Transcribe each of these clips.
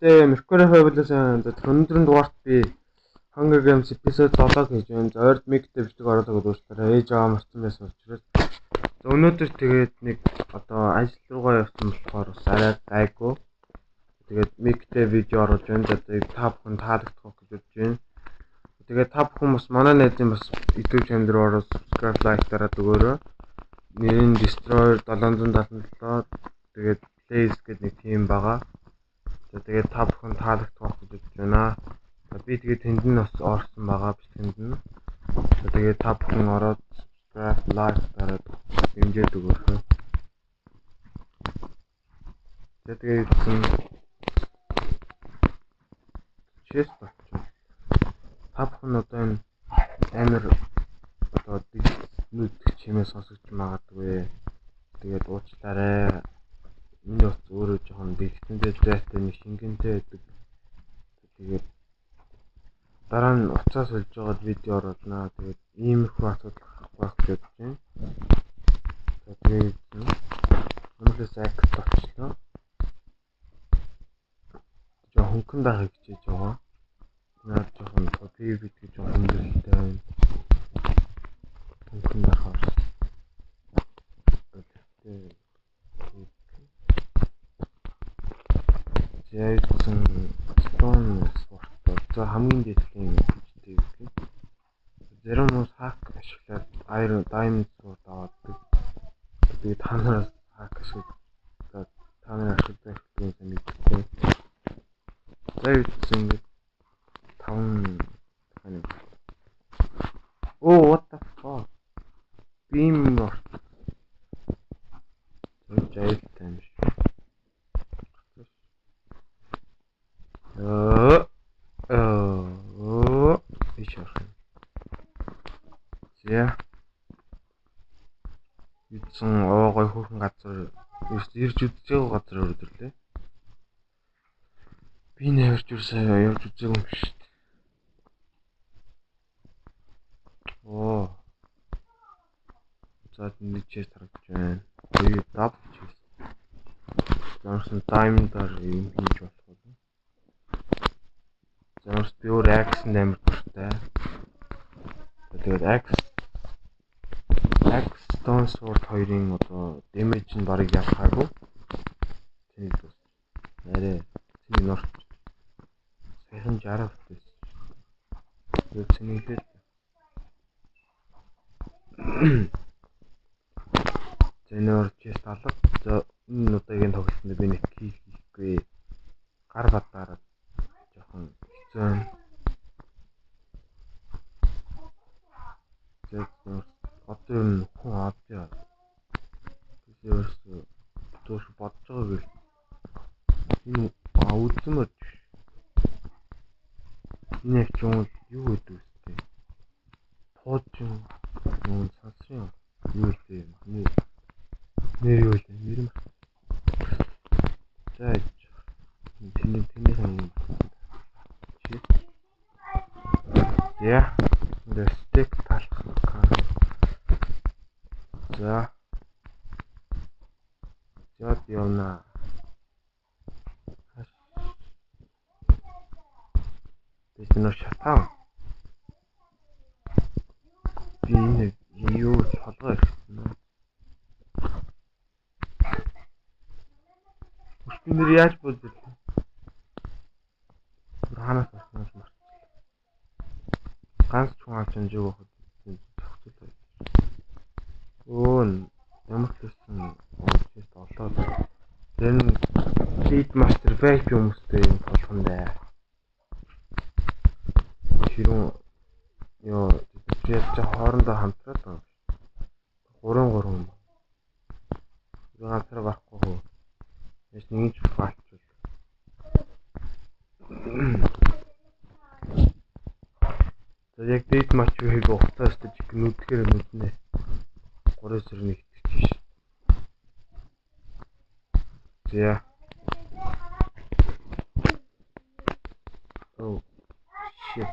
Тэ Mercury Fabulous өнөөдрийн дугаарт би Hunger Games episode 7 хийж байна. За ойрд миктэй бичлэг оруулах гэж уучлаарай. Ээж аваа марсан байсан учраас. За өнөөдөр тэгээд нэг одоо ажил руугаа явсан болохоор бас арай гайгүй. Тэгээд миктэй видео оруулж байна. За тэгээд та бүхэн таалагдах гэж бодож байна. Тэгээд та бүхэн бас манай найзын бас YouTube channel руу ороод subscribe, like дараад өгөөрэй. Нэр нь Destroyer 777. Тэгээд Plays гэдэг нэг team байгаа. За тэгээд та бүхэн таалагдах гэж бодож байна. За би тэгээд тэнд нь бас орсон байгаа бичлэгэнд нь. За тэгээд та бүхэн ороод subscribe, like дараад дэмжиж өгөөрэй. За тэгээд chest болчих. Та бүхэн одоо энэ амар одоо нүдэх чимээ сонсогч магадгүй. Тэгээд уучлаарай. Миний утас өөрөө жоохон дэлгэцэндээ зайтай нэг шингэнтэй байдаг. Тэгээд дараа нь утсаа сольж байгаад видео оруулнаа. Тэгээд иймэрхүү асуудал гарахгүй байх гэж бодож байна. За тэгээд өнөөдрөөс акт болчихлоо. Жоо хөнгөн дарахыг хичээж байгаа. Наад жоохон PvP гэж жоохон хүндрэлтэй байна. Хөнгөн дарахаар. Тэгээд Яйцсан Stone Sword. За хамгийн дээдлийн хүчтэй гэдэг. Зарим хүмүүс hack ашиглаад Iron Diamond Sword аваадаг. Тэгээд та нараас hack ашиглаад та нар ашигладаг юм мэдгүй. За юусэн ингээд 5 тань. Оо what the fuck? Бим орт. Жайлтай юм шиг. Ич орох юм. За. Юусэн оо гой хөөрхөн газар ирж үзээг газар өрөөд ирлээ. Би нэрч юусаа явж үзээгүй юм шүү дээ. Оо. За нэг chest харагдаж байна. Хоёр double chest. Замарсан diamond-аар юм хийж болох. Замарс би өөр axe-нд амар дуртай. Тэгээд axe Stone Sword хоёрын одоо damage нь барыг ялхаагүй. Тэнийг бас арай тэний норч саяхан 60 хүртээс. Тэгээд цэнэглээ. За энэ ор chest алга. За энэ удаагийн тоглолтод би нэг kill хийхгүй. Гар бадаараа жоохон хэцүү байна. За одоо ер нь хүн авч яа. Би ерөөсөө доош бодож байгааг л энэ үзмэр энэ яг ч юм юу гэдэг вэ? Пуужин юм сансрын юу вэ? Нэр юу вэ? Нэр юм. За тэний юм. Я. The stick талах. За. За явна. Тэс нөр шатаа. Би энэ юу толгой ирсэн. Би нэр яаж бодсон? Хаанаас орсон юм бэ? Ганц ч хүн авч амжаагүй байхад зохицол байд. Өө ямар ч байсан чест олоод тэр нь Lead Master VIP хүмүүстэй юм болгоно дээ. Хэрүүн ёо бид чи хоорондоо хамтраад байгаа юм шиг. 3 3 юм. Би ганцаараа барахгүй хөө. Яаж нэг ч фалчвал. За яг дээд матч хийх хугацаа өстөж нүдгээр нүднэ. 3-1 итгэж шээ. За. Oh shit.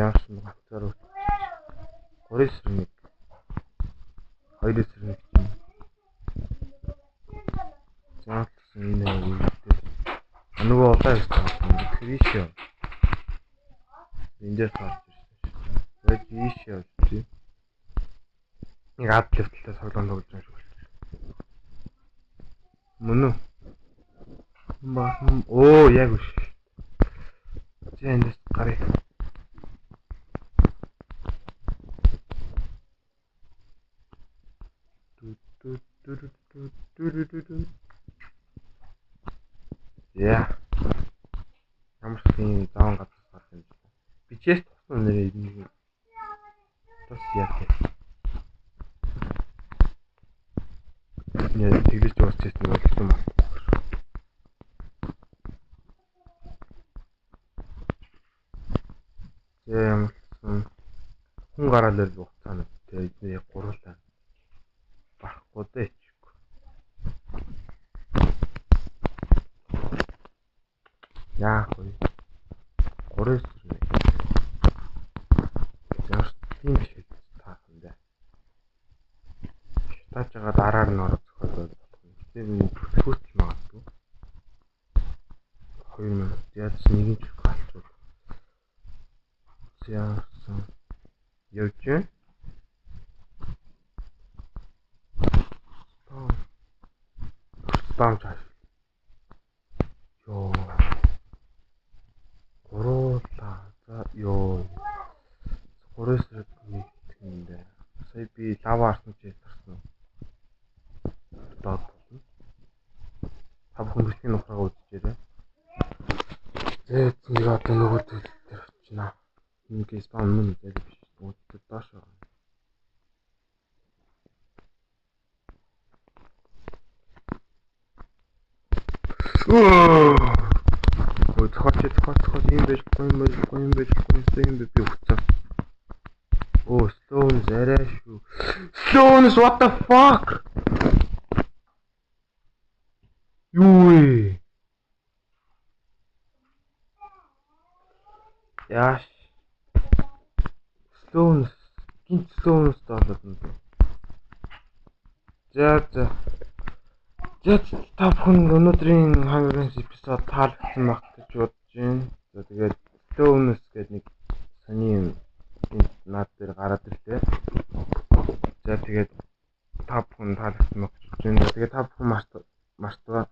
Яасан ганцаар 3-1 2-1 чинь. Энэ нэг нөгөө улаан хэсэг байна. Тэгэхээр ийш яв. Энд дээр таарч ирсэн шүү. За ийш явж тий. Нэг ад левтэлтэй тоглоом тоглож байгаа шиг болчих. Мөн үү? Оо яг биш. За эндээс гаръя. Яа. Ямар ч юм заан газар гарах юм байна. Би чест тусан нэрээ энэ тус яг. Нэр тэглэж дуусчихсан нэг болсон байна. За ямар ч хүн гараал ир буцаана. Тэгээд эдний гурлаа. Барахгүй дээ. Яах вэ? 3 9. Ямар ч тийм биш таах юм бэ. Тааж байгаа дараар нь орох зохиолоо болох юм. Тэр хөтөл магадгүй. 2 минут яаж нэг нь ч галчвал. Яасан. Явж байна. Спам чааш. Йоо. Гуруулаа. За ёо. 3 нэг юм дээ. Сая би лава арсан ч тарсан. Доод болно. Та бүхэн бичлэгийн нухраа үзчихээрэй. За нэг одоо нөгөө зүйл дээр очино. Нэг спам мөн дээр биш. Үүдтэй доош байгаа. Өө зохиоч юм байж юм байж юм би өгцөн. Оо slowness арай шүү. Slowness what the fuck? Юу вэ? Яаш. Slowness гинт slowness болоод юм. За за. За та бүхэн өнөөдрийн Hunger Games эпизод таалагдсан байх гэж бодож байна. За тэгээд Slowness гэдэг нэг сони юм над дээр гараад ирлээ. За тэгээд та бүхэн таалагдсан байх гэж бодож байна. Тэгээд та бүхэн мартаа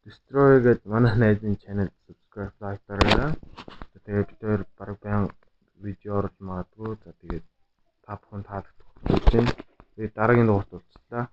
Destroy гэдэг манай найзын channel subscribe like дараарай. За тэгээд бид хоёр бараг баян видео оруулж магадгүй. За тэгээд та бүхэн таалагдах гэж бодож байна. Тэгээд дараагийн дугаарт уулзлаа.